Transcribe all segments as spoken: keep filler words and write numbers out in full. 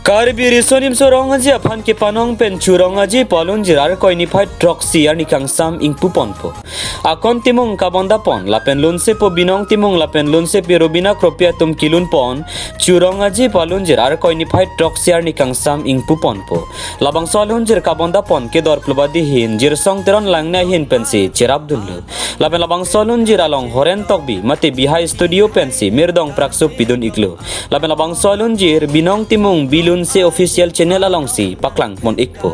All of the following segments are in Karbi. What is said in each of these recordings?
Karbi Riso Nimso Rong Aje aphan kepanong pen Chu Rong Aje pu alunjir Arkoi niphai throksi arni kangsam ingpuponpo. Akon Timung kabondapon lapen lunsepo Binong Timung lapen lunsepi Rubina Kropi atum kelunpon Chu Rong Aje pu alunjir Arkoi niphai throksi arni kangsam ingpuponpo. Labangso alunjir kabondapon kedorplo badihin Jirsong Teron Langne ahin pensi cherapdunlo. Lapen labangso alunjir along Horen Tokbi mate Bihai Studio pensi mirdong praksup pidun-iklo. Lapen labangso alunjir Binong Timung Bilunse official channel alongsi paklangpon-ikpo.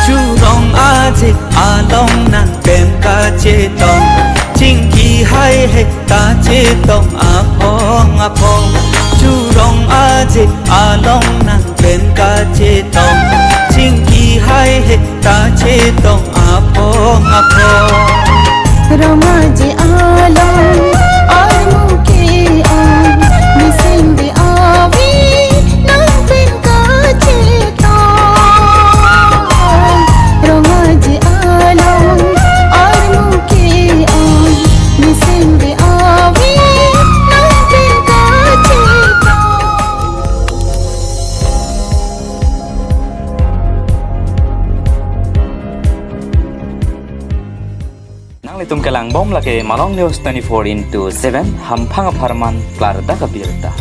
Chu Rong Aje along nang pen kachetong, chingki haihe kachetong aphong aphong. Chu Rong Aje along nang pen kachetong, chingki haihe kachetong aphong aphong. Rong Aje along armu ke-ong, mesen de avi nang pen kachetong. Rong Aje along armu ke-ong, mesen de avi nang pen kachetong. Nanglitum kelangbom lake Malong News twenty-four into seven, hamphang apharman klardak abirta.